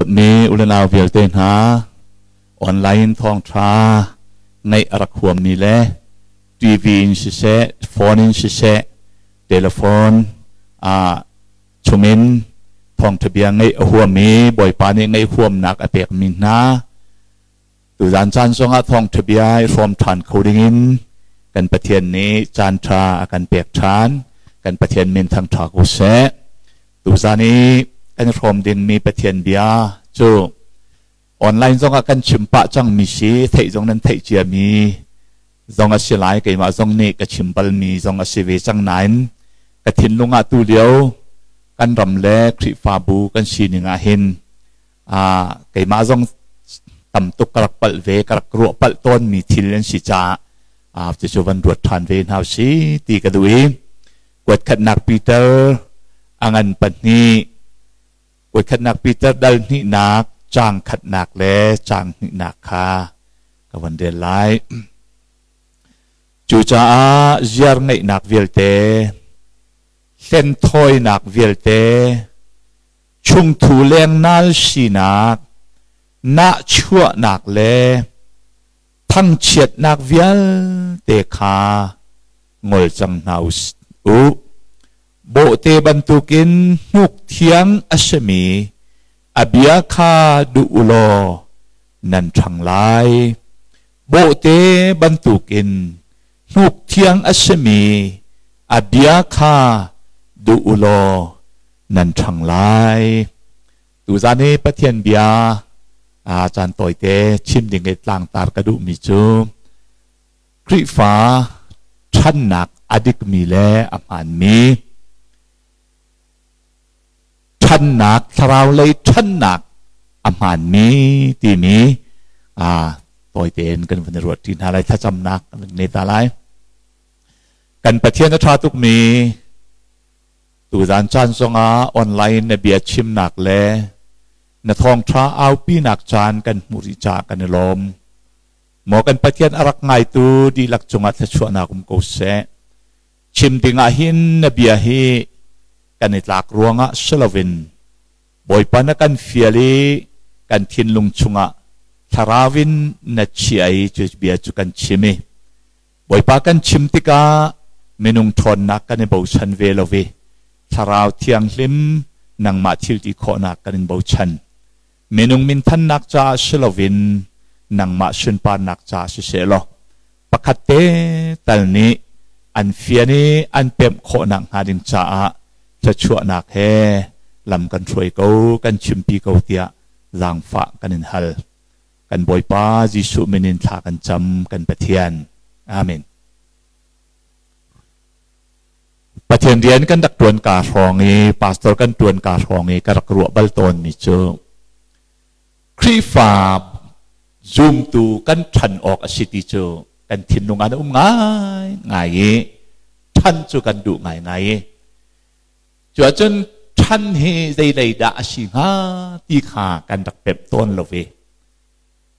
Mi ulenau vialte hna, online thawngṭha ngaih a rak huammi le TV in siseh, phone in siseh, telephone ah chungin thawngṭha bia ngaih a huam i Bawipa nih ngaih huamnak a pekmi hna, tuzan caan zongah thawngṭha bia i hrawm ṭhan kho dingin kan Pathian nih caan ṭha a kan pek ṭhan. Kan Pathian min thangṭha ko seh. Tuzan i kan hrawm dingmi Pathian bia cu online zongah kan chim pah cangmi si, theih zong nan theih ciami zong a si lai. Keimah zong nih ka chim balmi zong a si ve cang nain ka thinlung ah tu lio kan ram le Khrihfabu kan sining ah hin keimah zong tam tuk ka rak palh ve, ka rak ruah palh tawnmi thil an si caah cucu van ruat ṭhan ve hna si ti ka duh i Kuatkhatnak Peter a ngan pahnih, kuatkhatnak Peter dal hnihnak, caang khatnak le caang hnihnak kha ka von rel lai. Cucaah ziar ngeihnak vialte, hlenthawinak vialte, chungthu lengnal sinak, nahchuahnak le thangchiatnak vialte kha ngol cang hna u. Bawhte bantukin hnuk thiang a simi a bia kha duh u law nan ṭhang lai. Bawhte bantukin hnuk thiang a simi a bia kha duh u law nan ṭhang lai. Tuzan hi Pathian bia caan tawite chim ding i tlangtar ka duhmi cu Khrihfa ṭhannak a dikmi le a hmaanmi ṭhannak, thlarau lei ṭhannak a hmaanmi timi tawi tein kan vun i ruah ṭi hna lai, thlacamnak kan nei ta lai. Kan Pathian a ṭha tukmi tuzan caan zongah online na bia chimnak le na thawngṭha aupinak caan kan hmuh rih caah kan i lawm. Maw kan Pathian a rak ngaitu dihlak cungah thluachuahnak um ko seh. Chim ding ah hin na bia hi kan i tlak ruangah si loin Bawipa na kan fial i kan thinlung chungah thlarau in na chia i cu bia cu kan chim i Bawipa kan chim tikah minung ṭhawnnak kan i bochan ve lo i Thlarau Thianghlim nangmah thil ti khawhnak kan in bochan. Minung minthannak caah si loin nangmah sunparnak caah siseh law pakhat te tal nih an fian i an pemh khawhnak hnga ding caah thluachuahnak he lam kan hruai ko, kan chimpi ko tiah zaangfah kan in hal. Kan Bawipa Jesuh min in thla kan cam, kan Pathian. Amen. Pathian rian kan rak ṭuan ka hrawng i pastor kan ṭuan ka hrawng i ka rak ruah bal tawnmi cu Khrihfa zumtu kan ṭhan awk a si ti cu kan thinlung ah a um ngaingai i ṭhan cu kan duh ngaingai i cu ahcun ṭhan hi zeilei dah a si hnga ti kha kan rak pemh tawn lo i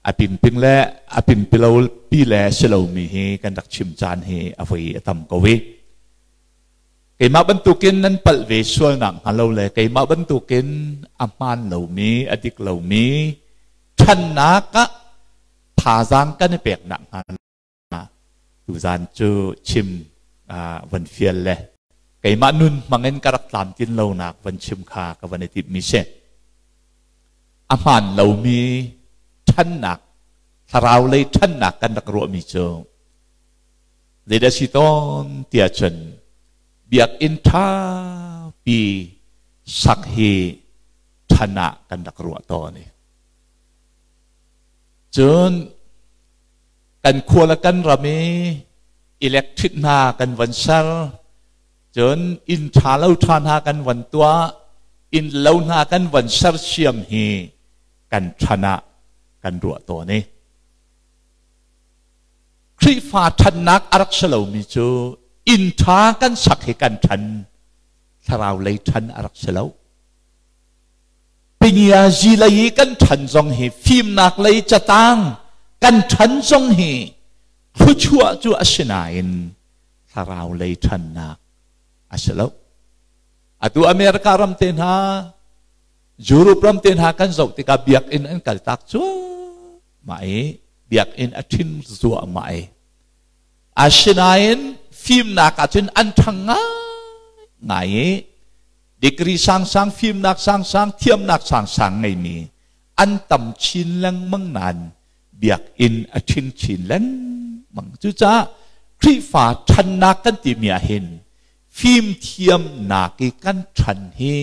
A pingping le a pingpilo pi le si lomi hi kan rak chim caan hi a voi a tam ko i keimah bantukin nan palh ve sualnak hnga lo le keimah bantukin a hmaan lomi a dik lomi ṭhannak ah thazaang kan i peknak hnga Tuzaan cu chim van fial le keimah nun hmangin ka rak tlamtlin lonak van chim kha ka van i timhmi si. A hmaan lomi ṭhannak, thlarau lei ṭhannak kan rak ruahmi cu zeidah si tawn tiah cun biakinn ṭhapi sak hi ṭhan ah kan rak ruah tawn i cun kan khua le kan ram i electric hna kan van ser, cun inn ṭha lo ṭha hna kan van tuah, inn lo hna kan van sersiam hi kan ṭhan ah kan ruah tawn i Khrihfa ṭhannak a rak si lomi cu inn ṭha kan sak hi kan ṭhan, thlarau lei ṭhan a rak si lo. Pingiazi lei i kan ṭhan zong hi, fimnak lei catang kan ṭhan zong hi thluachuah cu a si nain thlarau lei ṭhannak a si lo. Atu America ram te hna Europe ram te hna kan zoh tikah biakinn an kaltak cuahmah i biakinn a ṭhin zuahmah i asinain fimnak ahcun an ṭhang ngaingai i degree sangsang, fimnak sangsang, thiamnak sangsang ngeimi an tam chin lengmang nain biakinn a ṭhing chin lengmang. Cucaah Khrihfa ṭhannak kan timi ahhin fimthiamnak i kan ṭhan hi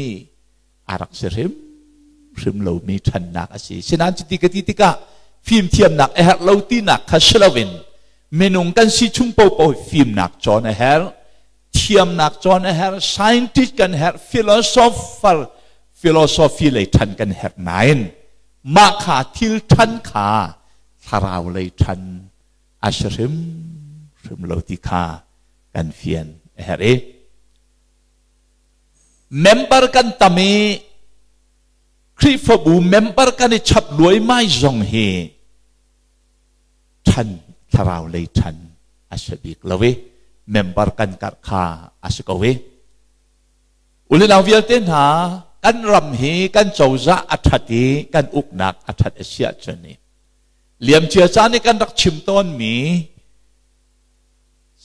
a rak si hrimhrim lomi ṭhannak a si. Sinain cuti ka ti tikah fimthiamnak a herh lo tinak kha si loin minung kan si chung paohpaoh fimnak cawn a herh, thiamnak cawn a herh, scientist kan herh, philosopher, philosophy lei ṭhan kan herh nain mah kha thil ṭhan kha thlarau lei ṭhan a si hrimhrim lo ti kha kan fian a herh i member kan tam i Khrihfabu member kan i chap luaimai zong hi ṭhan thlarau lei ṭhan a si bik lo i member kan karh kha a si ko i ulinau vialte hna, kan ram hi kan cozah a ṭhat i kan uknak a ṭhat a si ahcun i liamcia caan i kan rak chim tawnmi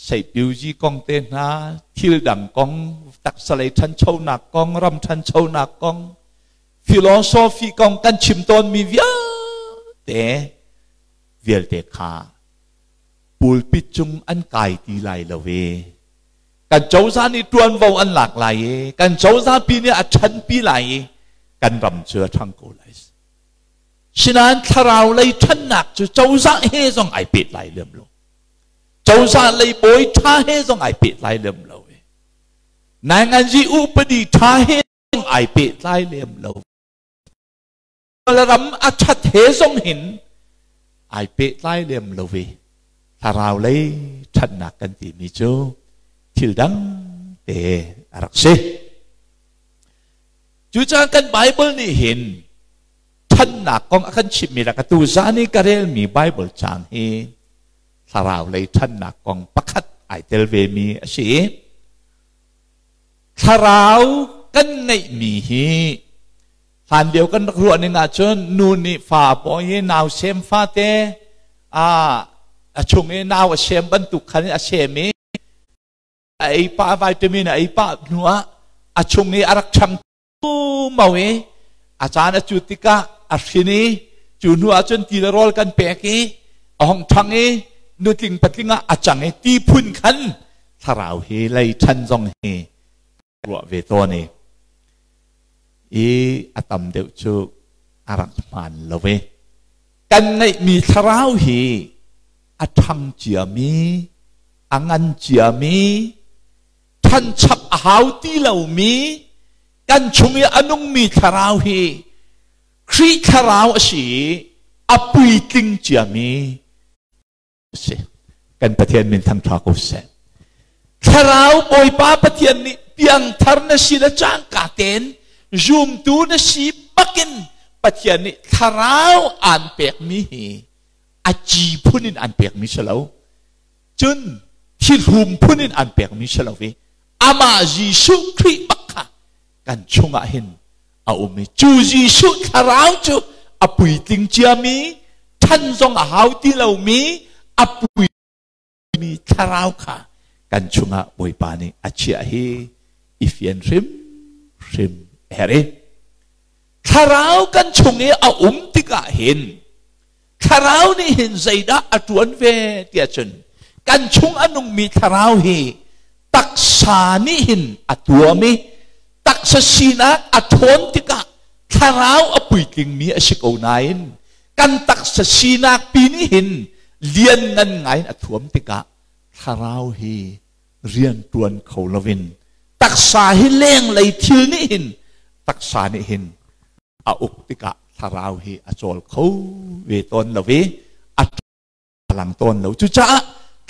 seipiuzi kong te hna, thil dang kong, taksalei ṭhanchonak kong, ram ṭhanchonak kong, philosophy kong kan chim tawnmi vialte vialte kha pulpit cung an kai ti lai lo i kan cozah nih ṭuanvo an lak lai i kan cozah pi nih a ṭhanpi lai i kan ram cu a ṭhang ko lai. Sinain thlarau lei ṭhannak cu cozah he zong ai pet lai lem lo. Cozah lei bawi ṭha he zong ai pehtlai lem lo i nainganzi upadi ṭha he zong ai pehtlai lem lo. Ram a ṭhat he zong hin ai pehtlai lem lo i thlarau lei ṭhatnak kan timi cu thil dang te a rak si. Cucaah kan Bible nih hin ṭhannak kong a kan chimhmi le ka tu zan i ka relmi Bible caang hi thlarau lei ṭhannak kong pakhat ai tel vemi a si. Thlarau kan ngeihmi hi hlan lio kan rak ruah ning ahcun nu nih fa a pawi i nau sem fate a chung i nau a sem bantuk khan a sem i a ei pah, vitamin a ei pah hnu ah a chung i a rak ṭhang mau i a caan a cut tikah a hrin i cu hnu ah cun ti le rawl kan pek i a hong ṭhang i nutling patling ah a cang i ti phun khan thlarau hi lei ṭhan zong hi ruah ve tawn i i a tam deuh cu a rak hmaan lo i kan ngeihmi thlarau hi a ṭhang ciami, a ngan ciami, ṭhanchap a hau ti lomi kan chung i a nungmi thlarau hi Khrih thlarau a si i a puitling ciami a si. Kan Pathian min thangṭha ko seh. Thlarau Bawipa Pathian nih piangthar na si le cangka tein zumtu na si bakin Pathian nih thlarau aan pekmi hi a ci phun in an pekmi si lo. Cun thilhum phun in an pekmi si lo i amah Jesuh Khrih bak kha kan chungah hin a um i cu Jesuh thlarau cu a puitling ciami, ṭhan zong a hau ti lomi a puimi thlarau kha kan chungah Bawipa nih a chiah hi i fian hrim hrim a herh i thlarau kan chung i a um tikah hin thlarau nih hin zeidah a ṭuan ve tiah cun kan chung a nungmi thlarau hi taksa nih hin a tuam i taksa sinak a ṭhawn tikah thlarau a puitlingmi a si ko nain kan taksa sinak pi nih hin lian ngan ngai in a thuam tikah thlarau hi rian ṭuan kho loin taksa hi lenglei thil nih hin taksa nih hin a uk tikah thlarau hi a cawl kho ve tawn lo i a lang tawn lo. Cucaah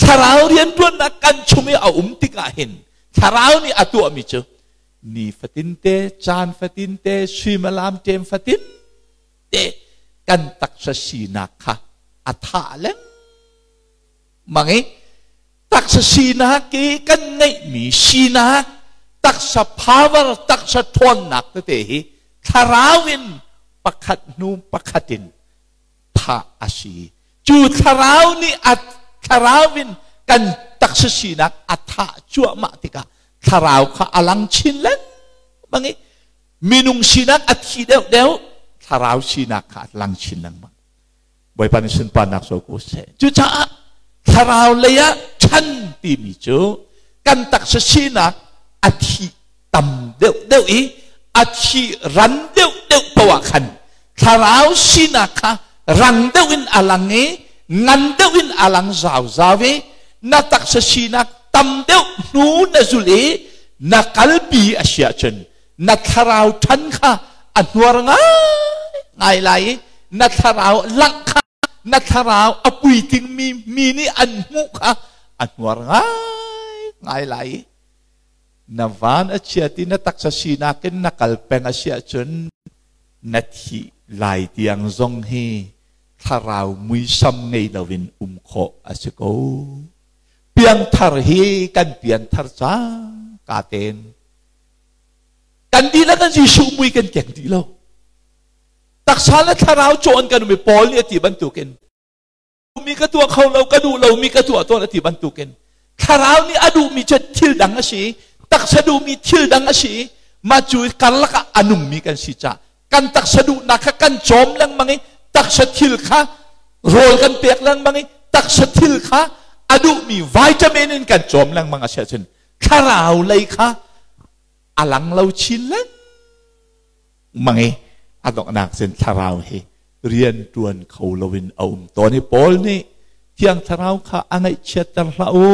thlarau rianṭuannak kan chung i a um tikah hin thlarau nih a tuahmi cu ni fatinte, caan fatinte, suimilam ṭem fatin te kan taksa sinak kha a thah lengmang i taksa sinak i kan ngeihmi sinak, taksa power, taksa ṭhawnnak tete hi Thlarau in pakhat hnu pakhat in thah a si. Cu thlarau nih a thlarau in kan taksa sinak a thah cuahmah tikah thlarau kha a lang chin lengmang i minung sinak a thi deuhdeuh, thlarau sinak kha a lang chin lengmang. Bawipa nih sunparnak co ko seh. Cucaah thlarau lei ah ṭhan timi cu kan taksa sinak a thi tam deuhdeuh i a thi ran deuhdeuh poah ah khan thlarau sinak kha rang deuh in a lang i ngan deuh in a lang zauzau i na taksa sinak tam deuh hnu na zul i na kalpi a si ahcun na thlarau ṭhan kha a hnuar ngai lai i na thlarau langh kha, na thlarau a puitlingmi mi nih an hmuh kha a hnuar ngai ngai lai i na van a chia ti na taksa sinak in na kal peng a si ahcun na thih lai tiang zong hi thlarau muisam ngei loin um khawh a si ko. Piangthar hi kan pianthar cang ka ten kan dihlak in Jesuh mui kan keng dih lo. Taksa le thlarau cawn kan um i Paul nih a ti bantukin mi ka tuah kho lo, ka duh lo mi ka tuah tawn a ti bantukin thlarau nih a duhmi cu thil dang a si, taksa duhmi thil dang a si. Mah cu karlak ah a nungmi kan si caah kan taksa duhnak kha kan cawm lengmang i taksa thil kha rawl kan pek lengmang i taksa thil kha a duhmi vitamin in kan cawm lengmang a si ahcun thlarau lei kha a lang lo chin lengmang i a donghnak cun thlarau hi rian ṭuan kho loin a um tawn i Paul nih Thiang Thlarau kha a ngaihchiatter hlah u.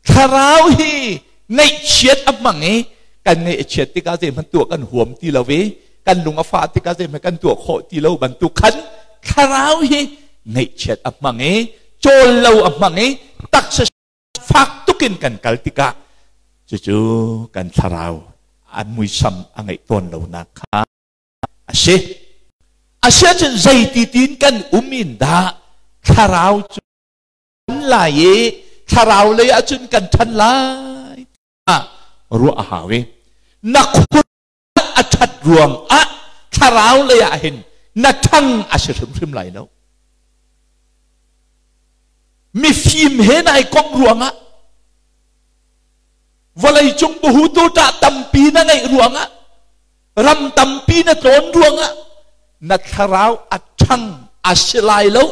Thlarau hi ngaihchiat a hmang i kan ngaih a chiat tikah zeihmanh tuah kan huam ti lo i kan lung a fah tikah zeihmanh kan tuah khawh ti lo bantuk khan thlarau hi ngaihchiat a hmang i cawl lo a hmang i taksa fak tukin kan kal tikah cucu kan thlarau an muisam a ngeih tawn lonak kha a si. Asiahcun zeiti tiin kan um in dah thlarau cu kan lai i thlarau lei ahcun kan ṭhan lai ruah a hau i na khur a ṭhat ruang ah thlarau lei ah hin na ṭhang a si hrimhrim lai lo. Mifim he nai komh ruangah, vawleicung buhutu ṭah tampi na ngeih ruangah, ram tampi na tlawn ruangah na thlarau a ṭhang a si lai lo.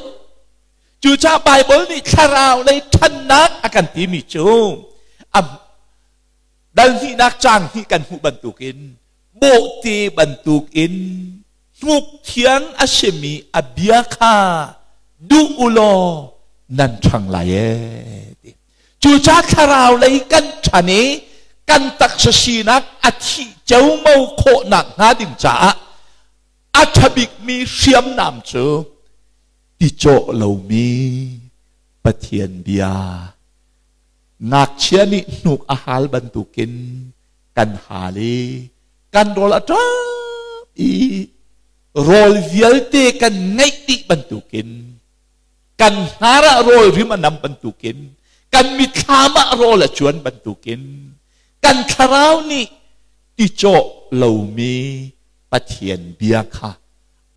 Cucaah Baibal nih thlarau lei ṭhannak a kan timi cu dal hnihnak caang hnih kan hmuh bantukin bawhte bantukin hnuk thiang a simi a bia kha duh u law nan ṭhang lai ee ti. Cucaah thlarau lei kan ṭhan i kan taksa sinak a thih ceomo khawhnak hnga ding caah a ṭha bikmi hriamnam cu ti cawh lomi Pathian bia, ngakchia nih hnuk a hal bantukin kan hal i kan rawl a ṭap i rawl vialte kan ngeih dih bantukin, kan hnar ah rawl rim a nam bantukin, kan mitthlam ah rawl a cuan bantukin kan thlarau nih ti cawh lomi Pathian bia kha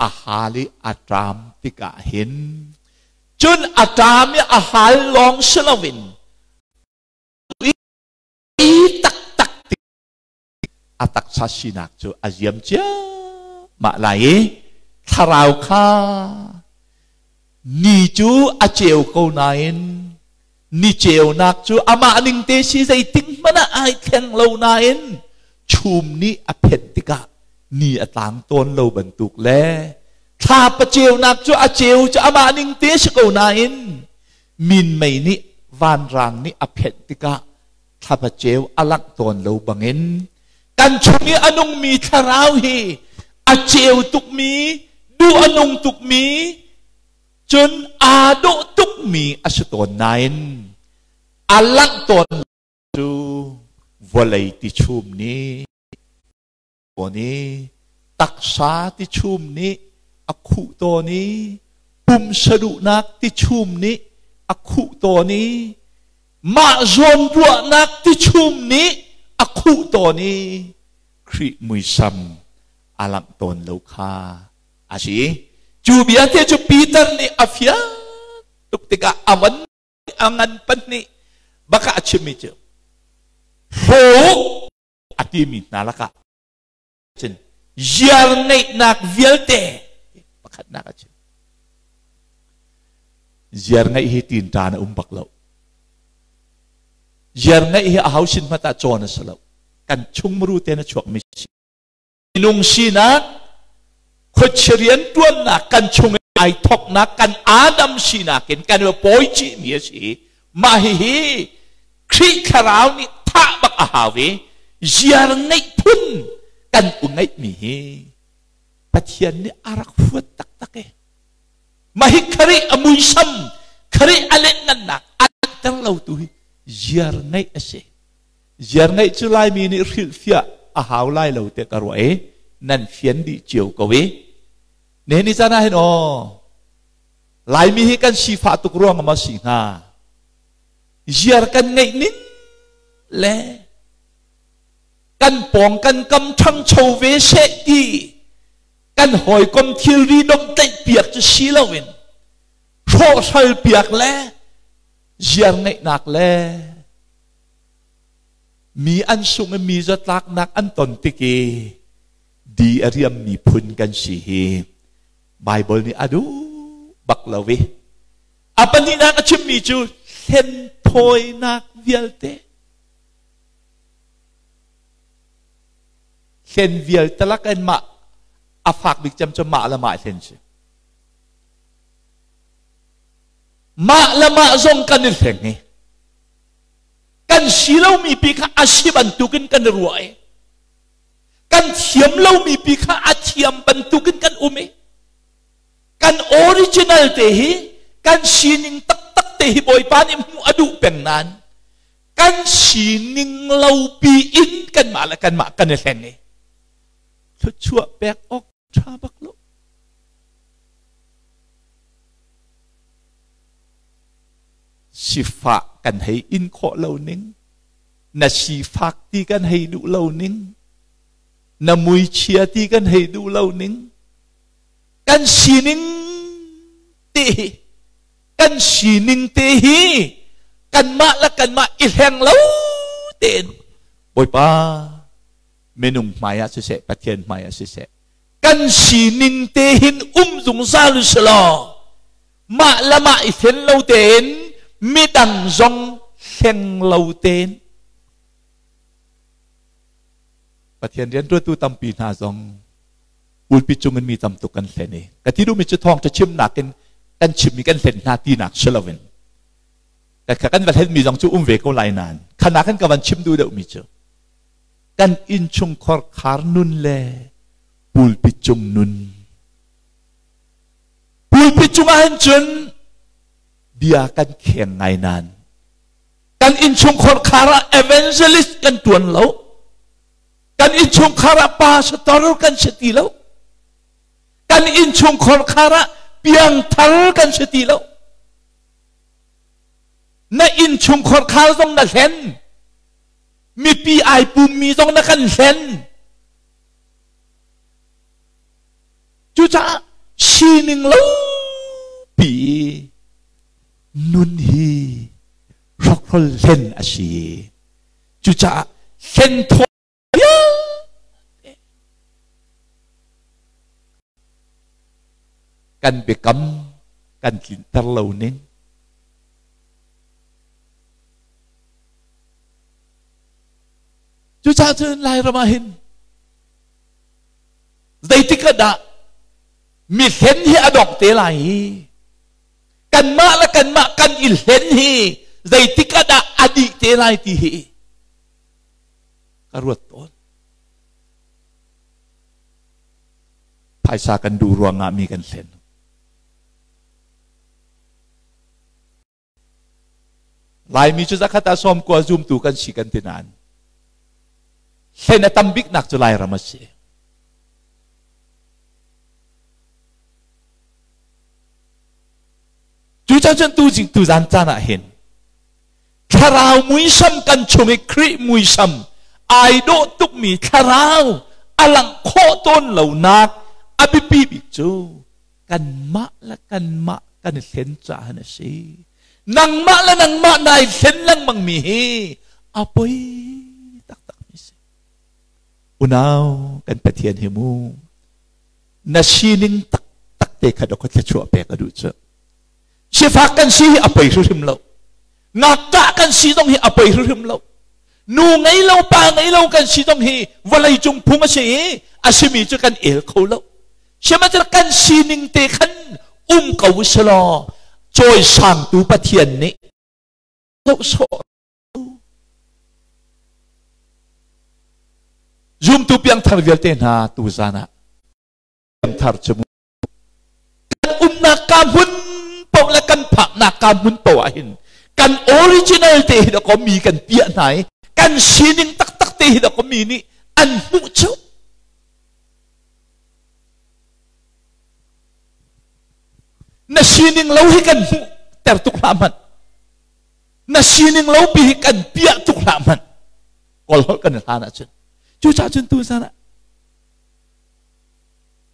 a hal i a ṭam tikah hin, cun a ṭam i a hal lawng si loin i taktak ti a taksa sinak cu a ziam ciammah lai i thlarau kha ni cu a ceu ko nain ni ceunak cu amah ning te si zeitik hmanh ah ai thleng lo nain chum nih a phenh tikah ni a tlang tawn lo bantuk le thlapa ceunak cu a ceu cu amah ning te si ko nain minmei nih vanrang nih a phenh tikah thlapa ceu a langh tawn lo bangin kan chung i a nungmi thlarau hi a ceu tukmi, duh a nung tukmi, cun aa dawh tukmi a si tawn nain a langh tawn cu vawlei tichum nih tawn i taksa tichum nih a khuh tawn i pumsa duhnak tichum nih a khuh tawn i mah zawnruahnak tichum nih a khuh tawn i Khrih muisam a langh tawn lo kha a si. Cu bia te cu Peter nih a fiang tuk tikah a van a ngan pahnih baka a chimmi cu hlawk a timi hna lakah cun ziar ngeihnak vialte pakhatnak a chim. Ziar ngeih hi tinṭan a um bak lo. Ziar ngeih hi a ho sin hmanh ah cawn a si lo. Kan chungmuru te na chuakmi si. Minung sinak, khuachia rianṭuannak kan chung i ai thoknak kan Adam sinak in kan i pawi chihmi a si. Mah hihi Khrih thlarau nih thah bak a hau i ziar ngeih phun kan u ngeihmi hi Pathian nih a rak huat taktak e. Mah hi Khrih a muisam, Khrih a letngannak a langhter lo tu hi ziar ngeih a si. Ziar ngeih cu Laimi nih hrilhfiah a hau lai lo tiah ka ruah i nan fian dih cio ko i nihin ni caan ah hin aw Laimi hi kan sifah tuk ruang maw si hnga ziar kan ngeih ning le kan pawng kan kam ṭhangcho ve seh ti kan hawikom thilri domhtlaih piak cu si loin hrawhhral piak le ziar ngeihnak le mi an sung i mi zatlaknak an ton tik i di a riammi phun kan si hi Bible nih a duh bak lo i a pahnihnak a chimmi cu hlenthawinak vialte hlen vialte lakin mah a fak bik cem cu mah le mah hlen si mah le mah zong kan i hleng i kan si lomi pi kha a si bantukin kan i ruah i kan thiam lomi pi kha a thiam bantukin kan um i kan original te hi kan sining taktak te hi Bawipa nih hmuh a duh peng nain kan sining lo pi in kanmah le kanmah kan i hleng i thluachuah pek awk ṭha bak lo. Sifah kan hei in khawh lo ning, na sifak ti kan hei duh lo ning, na muichia ti kan hei duh lo ning, kan sining te hi kan sining te hi kanmah le kanmah i hleng lo tein Bawipa minung hmai ah siseh Pathian hmai ah siseh kan sining te hin um zungzal u law mah le mah i hlen lo tein midang zong hleng lo tein Pathian riantuantu tampi hna zong pulpi cung in mi tam tuk kan hlen i ka ti duhmi cu thawngṭha chimnak in kan chimmi kan hlen hna tinak si loin ka kan va hlenmi zong cu um ve ko lai nain khana kan ka van chim duh deuhmi cu kan innchungkhar khar nun le pulpit cung nun pulpit cung ah hin cun bia kan kheng ngai nain kan innchungkhar khar ah evangelist kan tuan lo kan innchungkhar ah pastor kan si ti lo kan innchungkhar khar ah piangthar kan si ti lo na innchungkhar khar zong na hlen mipi ai pummi zong na kan hlen cucaah sining lo pi nun hi hrokhrol hlen a si cucaah hlen thaw kan biakam kan tlinter lo ning Cucaah cun Lairam ah hin zeitik ah dah mi hlen hi a dongh te lai i kanmah le kanmah kan i hlen hi zeitik ah dah a dih te lai ti hi ka ruat tawn. Phaisa kan duh ruangah mi kan hlen. Laimi cu zakhat ah 90 zumtu kan si kan ti nain hlen a tam biknak cu Lairam a si. Cucaah cun tu tuzan caan ah hin thlarau muisam kan chung i Khrih muisam ai dawh tukmi thlarau A langh khawh tawn lonak a biapi bik cu kanmah le kanmah kan i hlen caah a si. Nangmah le nangmah nai hlen lengmang mi hi a poi taktak mi si. Unau kan Pathian hi mu na sining taktak te kha dok thluachuah pek a duh cu. Sifak kan si hi a poi hrimhrim lo. Ngakṭah kan si zong hi a poi hrimhrim lo. Nu ngei lo pa ngei lo kan si zong hi vawlei cung phung a si i a simi cu kan el kho lo. Sihmanhsehlaw kan sining te khan um ko selaw cawisangtu Pathian nih zoh sawh Zumtu piangthar vialte hna tuzan ah piangthar cu kan umnak ka hmun paoh le kan phaknak ka hmun paoh ah hin kan original te hi dakaw mi kan piah hna i kan sining taktak te hi dakaw mi nih an hmuh cu. Na sining lo hi kan hmuh ter tuk hlah hmanh. Na sining lo pi hi kan piah tuk hlah hmanh. Kawl holh kan i hlan ahcun. Cucaah cun tu zan ah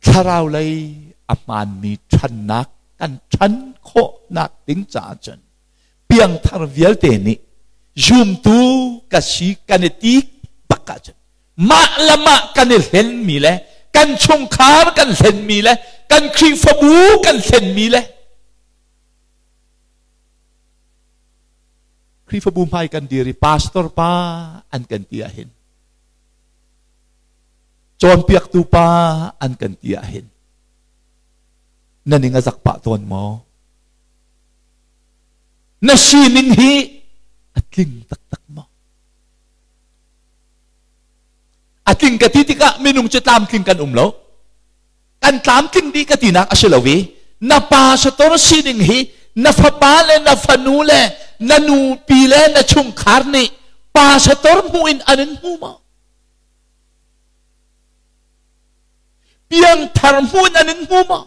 thlarau lei a hmaanmi ṭhannak kan ṭhan khawhnak ding caah cun piangthar vialte nih zumtu ka si kan i ti bak ahcun mah le mah kan i hlenmi le kan chungkhar kan hlenmi le kan Khrihfabu kan hlenmi le Khrihfabu hmai kan dir i pastor pa an kan ti ahhin cawnpiaktu pa an kan ti ahhin na ning a zak pah tawn maw? Na sining hi a tling taktak maw? A tling ka ti tikah minung cu tlamtling kan um lo. Kan tlamtling dih ka tinak a si lo i na pastor sining hi na fapa le na fanu le na nupi le na chungkhar nih pastor hmuh in an in hmu maw? Piangthar hmuh in an in hmu maw?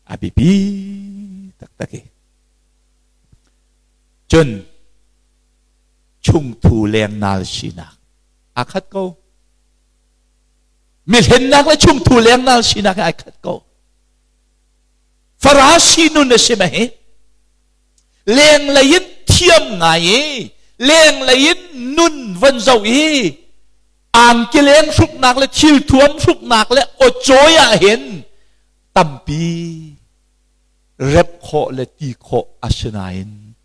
A biapi taktak i. Cun chungthu lengnal sinak aa khat ko. Mihlennak le chungthu lengnal sinak hi ai khat ko. Farasi nun a si ma hi. Lenglei in thiam ngai i lenglei in nun von zoh i angki leng hruknak le thilthuam hruknak le awcawi ah hin tampi rep khawh le ti khawh a si nain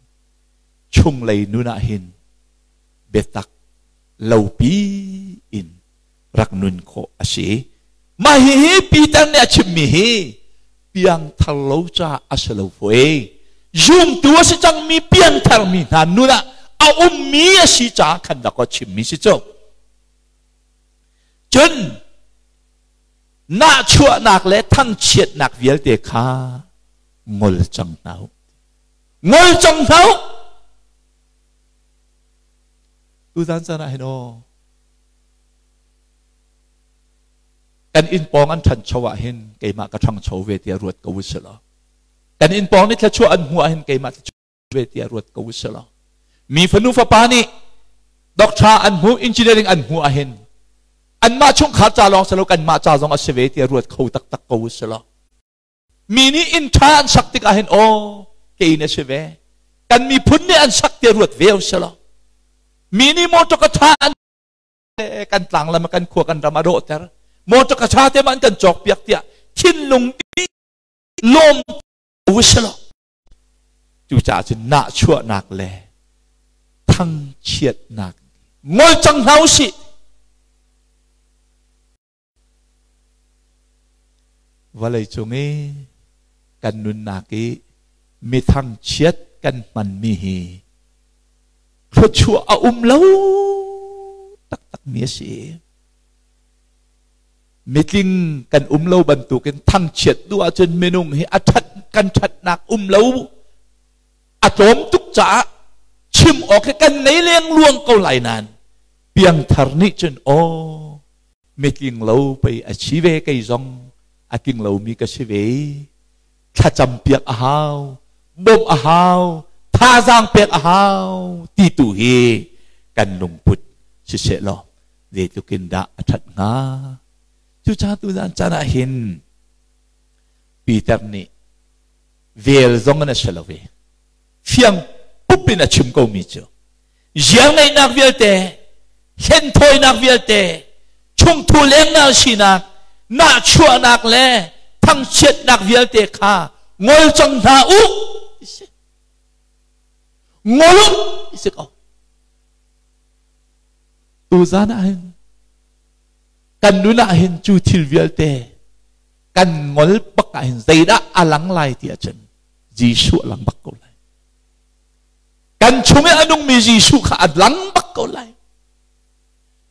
chunglei nun ah hin biatak lopi in rak nun khawh a si. Mah hihi Peter nih a chimmi hi piangthar lo caah a si lo fawi. Zumtu a si cangmi piangthar mi hna nun ah a ummi a si caah khan dak a chimmi si cu. Cun nahchuahnak le thangchiatnak vialte kha ngol cang hna u. Ngol cang hna u. Tuzan caan ah hin aw kan inn pawng an ṭhancho ah hin keimah ka ṭhangcho ve tiah ruat ko usih law kan inn pawng nih thluachuah an hmuh ah hin keimah thluachuah ve tiah ruat ko usih law mi fanu fapa nih doctor an hmuh, engineering an hmuh ah hin anmah chungkhar ca lawng si lo, kanmah ca zong a si ve tiah ruat kho taktak ko usih law mi nih inn ṭha an sak tikah hin aw kei na si ve, kan miphun nih an sak tiah ruat ve usih law mi nih motor ka ṭha an kan tlang lam, kan khua, kan ram a dawhter, motor ka ṭha te ma an kan cawk piak tiah thinlung lawm usih law cucaah cun nahchuahnak le thangchiatnak ngol cang hna usih. Vawlei cung i kan nunnak i mi thangchiat kan hmanmi hi thluachuah a um lo taktakmi a si. Mitling kan um lo bantukin thangchiat duh ahcun minung hi a ṭhat kan ṭhatnak um lo a tlawm tuk caah chim awk hi kan ngei lengluang ko lai nain piangthar nih cun aw mitling lo pei a si ve, kei zong a tling lomi ka si ve, thlacam piak a hau, bawmh a hau, thazaang pek a hau ti tu hi kan lungput siseh law. Zeitluk in dah a ṭhat hnga? Cucaah tuzan caan ah hin Peter nih vel zong in a si lo ve. Fiang pup in a chim komi cu ziarngeihnak vialte, hlenthawinak vialte, chungthu lengnak sinak, nahchuahnak le thangchiatnak vialte kha ngol cang hna u ti si. Ngol u ti si ko. Tuzan ah hin kan nun ah hin cu thil vialte kan ngol bak ah hin zeidah a lang lai ti ahcun Jesuh a lang bak ko lai. Kan chung i a nungmi Jesuh kha a lang bak ko lai.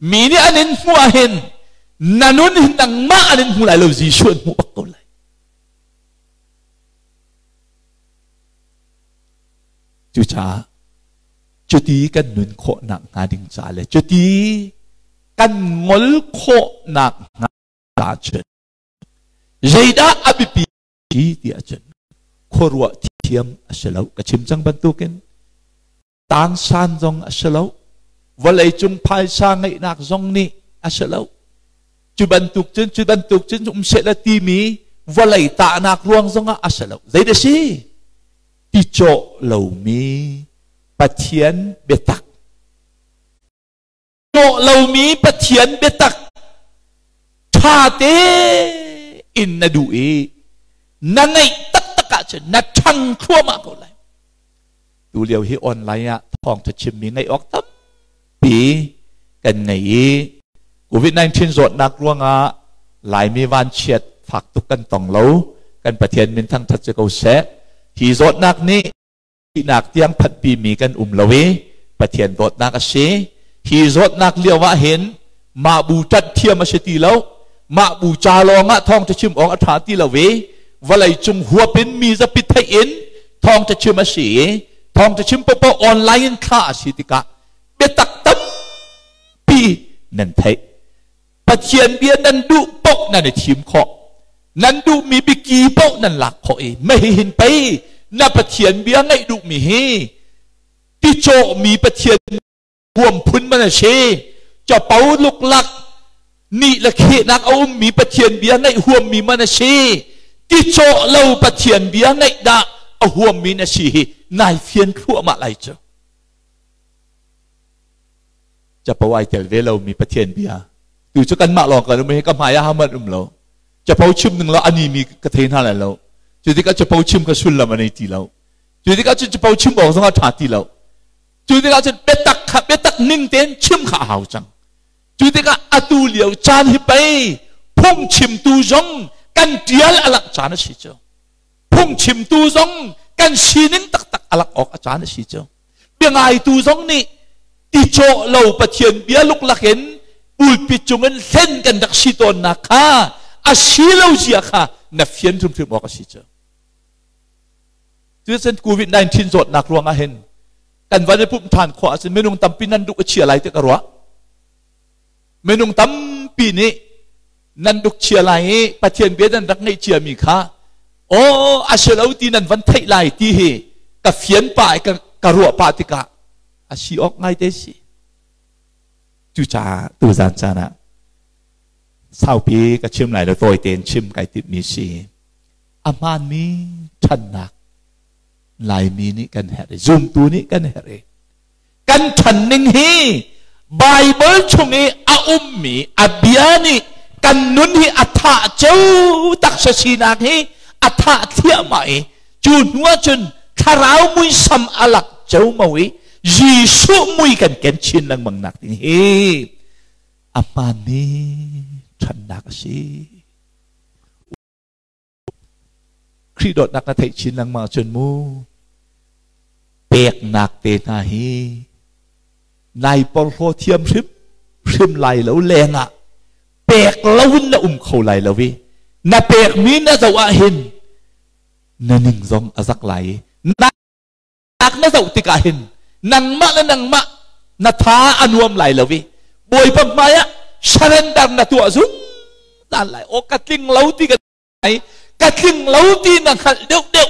Mi nih an in hmuh ah hin na nun hin nangmah an in hmu lai lo, Jesuh an hmuh bak ko lai. Cucaah cuti kan nun khawhnak hnga ding ca le cuti kan ngol khawhnak hnga cun zeidah a biapi ti ahcun khuaruah thiam a si lo. Ka chim cang bantukin tangsan zong a si lo, vawleicung phaisa ngeihnak zong nih a si lo. Cu bantuk cun, cu bantuk cun um seh timi vawlei tahnak ruang zongah a si lo. Zeidah si? Ti cawh lomi Pathian biatak, cawh lomi Pathian biatak ṭha tein na duh i na ngeih taktak ahcun na ṭhang thluahmah ko lai. Tu lio hi online ah thawngṭha chimmi ngaih awk tampi kan ngei i COVID-19 zawtnak ruangah Laimi vanchiat fak tuk kan tong lo. Kan Pathian min thangṭhat si ko seh. Hi zawtnak nih thihnak tiang phanhpimi kan um lo i Pathian dawtnak a si. Hi zawtnak lio ah hin mah bu ṭanh thiam a si ti lo. Mah bu ca lawng ah thawngṭha chim awk a ṭha ti lo i vawlei cung huap in mi zapi theih in thawngṭha chim a si i thawngṭha chim paohpaoh online in thlah a si tikah biatak tampi nan theih. Pathian bia nan duh paoh nan i thim khawh. Nan duhmi biaki paoh nan lak khawh i mei hin pei na Pathian bia ngaih duhmi hi ticawhmi Pathian huam phun man a si. Capo luklak nih le khehnak a ummi Pathian bia ngaih huammi man a si. Ticawh lo Pathian bia ngaih dah a huammi na si hi nai fian thluahmah lai cu. Capo ai tel ve lomi Pathian bia tu cu kanmah lawng kan um hi, ka hmai ah haman um lo. Capo chim ning lo ani mi ka thei hna lai lo. Cu tikah capo chim ka sullam a nei ti lo. Cu tikah cun capo chim awk zong a ṭha ti lo. Cu tikah cun biatak kha biatak ning tein chim kha a hau cang. Cu tikah atu lio caan hi pei phungchimtu zong kan ṭial a langh caan a si cu. Phungchimtu zong kan sining taktak a langh awk a caan a si cu. Biangaitu zong nih ticawh lo Pathian bia luklak in pulpit cungin hlen kan rak si tawnnak kha a si lo zia kha na fian hrimhrim awk a si cu. Cucun COVID-19 zawtnak ruangah hin kan van i pumh ṭhan khawh ahcun minung tampi nan duk a chia lai ti ka ruah. Minung tampi nih nan duk chia lai i Pathian bia nan rak ngeih ciami kha aw a si lo ti nan van theih lai ti hi ka fian pah i ka ruah pah tikah a si awk ngai te si. Cucaah tuzan caan ah saupi ka chim lai lo, tawi tein chim kai timhmi si. A hmaanmi ṭhannak Laimi nih kan herh i zumtu nih kan herh i kan ṭhan ning hi Baibal chung i a ummi a bia nih kan nun hi a thah ceu taksa sinak hi a thah thliahmah i cu hnu ahcun thlarau muisam a lak ceumau i Jesuh mui kan ken chin lengmang nak ding hi a hmaanmi ṭhannak a si. Khrih dawtnak na theih chin lengmang ahcun mu peknak te hna hi nai porhlaw thiam hrim hrim lai lo lengah pek lo in na um kho lai lo i na pekmi na zoh ah hin na ning zong a zak lai i nak na zoh tikah hin nangmah le nangmah na tha a nuam lai lo i Bawipa hmai ah surrender na tuah zungzal lai. Aw, ka tling lo ti ka ai, ka tling lo ti na hngalh deuh deuh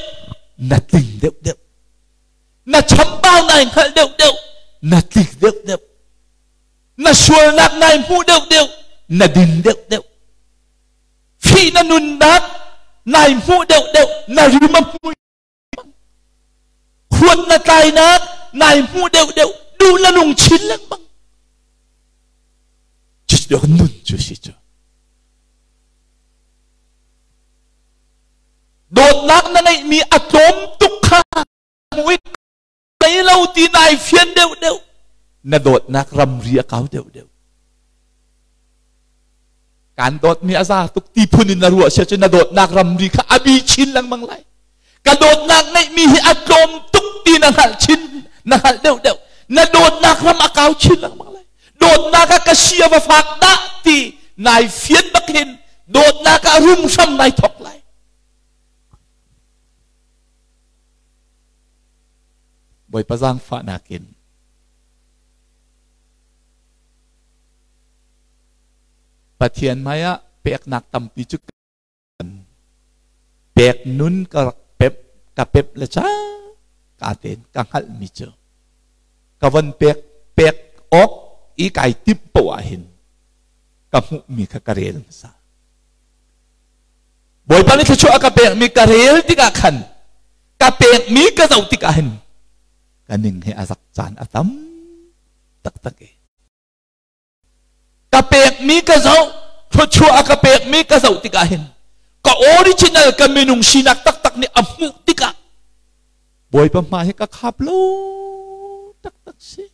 na tling deuh deuh, na chambau nai hngalh deuh deuh na tling deuh deuh. Na sualnak nai hmuh deuhdeuh, na din deuhdeuh. Fih na nunnak nai hmuh deuhdeuh, na rim a hmui. Huat na tlainak nai hmuh deuhdeuh, duh na nung chin lengmang. Cucu nun cu si cu. Dawtnak na ngeihmi a tlawm tuk kha hmuh i ngei lo ti nai fian deuhdeuh. Na dawtnak ramri a kau deuhdeuh. Kan dawtmi a za tuk ti phun in na ruah sia cu na dawtnak ramri kha a bi chin lengmang lai. Ka dawtnak ngeihmi hi a tlawm tuk ti na hngalh chin na hngalh deuhdeuh. Na dawtnak ram a kau chin lengmang lai. Dawtnak ah ka si a va fak dah ti nai fian bak hin dawtnak ah rum hram nai thok lai. Bawipa zaangfahnak in Pathian hmaiah peknak tampi cu pek nun ka rak pep ka pep le ca ka ten ka hngalhmi cu ka von pek pek awk i kai timh poah hin ka hmuhmi kha ka rel hmasa. Bawipa nih thluachuah a ka pekmi ka rel tikah khan ka pekmi ka zoh tikah hin ka ning he a zak caan a tam taktak e. Ka pekmi ka zoh, thluachuah a ka pekmi ka zoh tikah hin ka original ka minung sinak taktak nih a hmuh tikah Bawipa hma hi ka khap lo taktak si.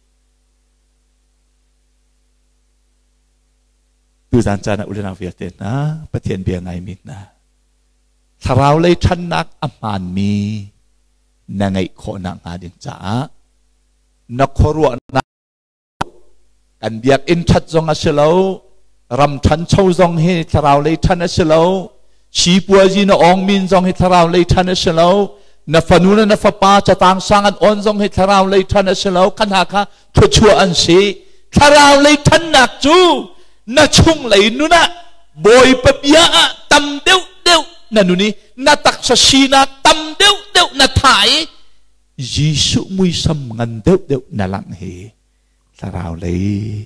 Tuzan caan ah ulenau vialte hna, Pathian bia ngaimi hna, thlarau lei ṭhannak a hmaanmi na ngeih khawhnak hnga ding caah na khuaruahnak kan biakinn ṭhat zong a si lo, ram ṭhancho zong hi thlarau lei ṭhan a si lo, sipuazi na awngmin zong hi thlarau lei ṭhan a si lo, na fanu le na fapa catang sang an awn zong hi thlarau lei ṭhan a si lo, kha hna kha thluachuah an si. Thlarau lei ṭhannak cu na chunglei nun ah Bawipa bia ah tam deuhdeuh na nun i na taksa sinak tam deuhdeuh na tha i Jesuh muisam ngan deuhdeuh na langh hi thlarau lei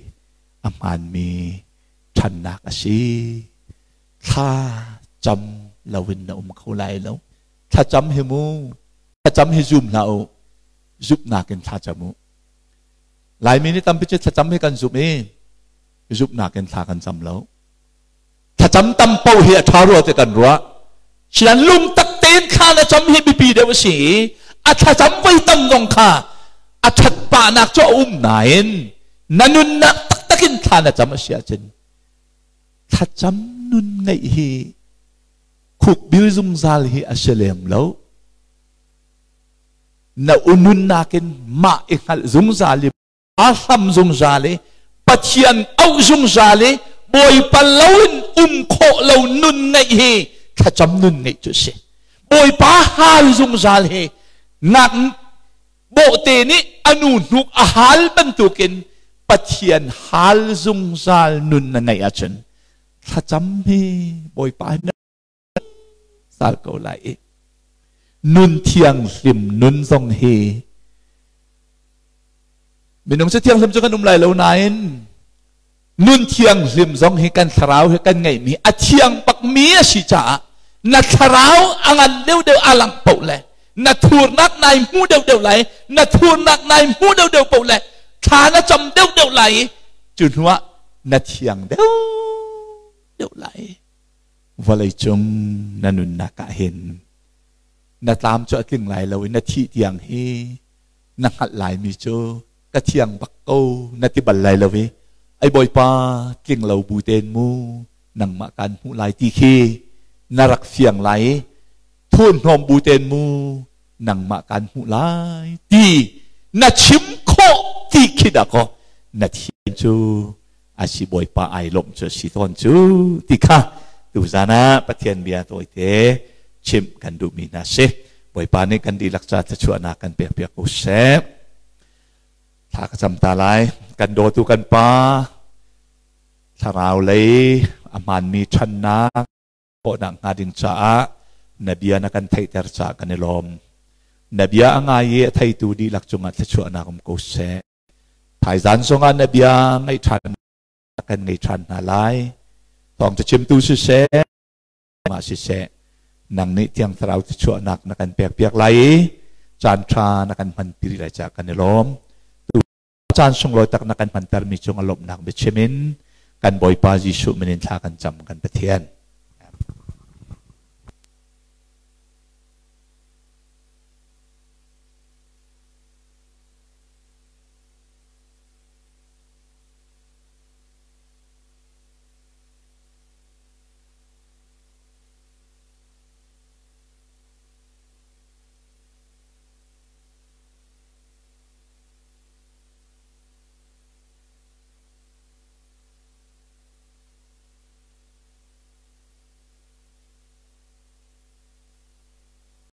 a hmaanmi ṭhannak a si. Thla cam loin na um kho lai lo. Thlacam hi mu, thlacam hi zum hlah u, zumhnak in thlacam u. Laimi nih tampi cu thlacam hi kan zumh i zumhnak in thla kan cam lo. Thlacam tam paoh hi a ṭha rua ti kan ruah. Sian lungtak tein thla na cam hi biapi deuh a si i a thlacam voi tam zong kha a ṭhat pahnak cu a um nain na nunnak taktak in thla na cam a si ahcun thlacam nun ngeih hi khukbil zungzal hi a si lem lo. Na ununnak in mah i hngalh zungzal i a hlam zungzal i Pathian auh zungzal i Bawipa loin um khawh lo nun ngeih hi thlacam nun ngeih cu a si. Bawipa hal zungzal hi nak bawhte nih a nu hnuk a hal bantukin Pathian hal zungzal nun na ngeih ahcun thlacam hi Bawipa sal ko lai i nun thianghlim nun zong hi minung cu thianghlim cu kan um lai lo nain nun thianghlim zong hi kan thlarau hi kan ngeihmi a thiang bakmi a si caah na thlarau a ngan deuhdeuh a langh paoh le na thurnak nai hmu deuhdeuh lai, na thurnak nai hmu deuhdeuh paoh le thla na cam deuhdeuh lai i cu hnuah na thiang deuhdeuh lai. Vawleicung na nunnak ah hin na tlam cu a tling lai lo i na thih tiang hi na hngalh laimi cu ka thiang bak ko na ti bal lai lo i ai Bawipa, tling lo bu tein mu nangmah kaan hmuh lai ti khi na rak fiang lai i thurhnawm bu tein mu nangmah kaan hmuh lai ti na chim khawh ti khi dah kaw na thian cu a si, Bawipa ai lawmh cu a si tawn cu ti kha tuzan ah Pathian bia tawite chimh kan duhmi hna si. Bawipa nih kan dihlak ca thluachuahnak kan pekpiak ko seh. Thla ka cam ta lai. Kan dawtu kan Pa, thlarau lei a hmaanmi ṭhannak khawhnak hnga ding caah na bia na kan theihter caah kan i lawm. Na bia a ngai i a theitu dihlak cungah thluachuahnak um ko seh. Thaizan zongah na bia ngaih ṭhan kan ngei ṭhan hna lai. Thawng cachimtu siseh, mah siseh, nang nih Thiang Thlarau chuahnak na kan pek piak lai i caan ṭha na kan hman pi lai caah kan i lawm. Tu caan sunglawi tak na kan hmantermi cung a lawmhnak biachim in kan Bawipa Jesuh min in thla kan cam kan Pathian.